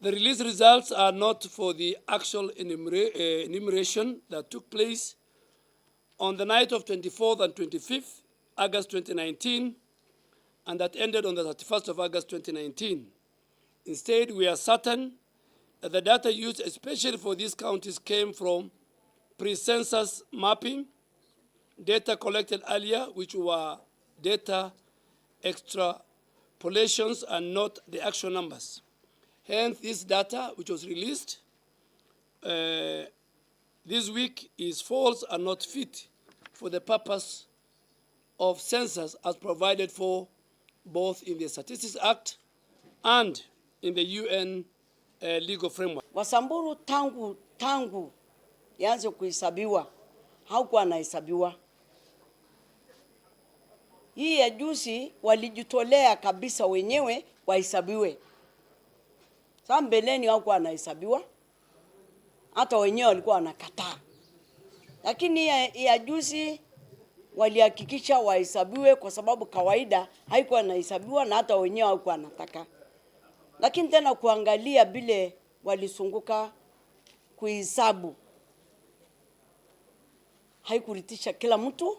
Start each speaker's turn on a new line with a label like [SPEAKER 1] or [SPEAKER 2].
[SPEAKER 1] The release results are not for the actual enumeration that took place on the night of 24th and 25th August 2019 and that ended on the 31st of August 2019. Instead, we are certain that the data used especially for these counties came from pre-census mapping, data collected earlier, which were data extrapolations and not the actual numbers. Hence, this data, which was released this week, is false and not fit for the purpose of census as provided for both in the Statistics Act and in the UN legal framework.
[SPEAKER 2] Wasamburu tangu ianze kuhesabiwa hakuwa anahesabiwa. Hii ya juzi walijitolea kabisa wenyewe wahesabiwe. Sasa mbeleni hawakuwa wanahesabiwa, hata wenyewe walikuwa wanakataa, lakini ya juzi walihakikisha wahesabiwe, kwa sababu kawaida haikuwa inahesabiwa na hata wenyewe hawakuwa wanataka. Lakini tena kuangalia vile walisunguka kuhesabu haikuridhisha kila mtu.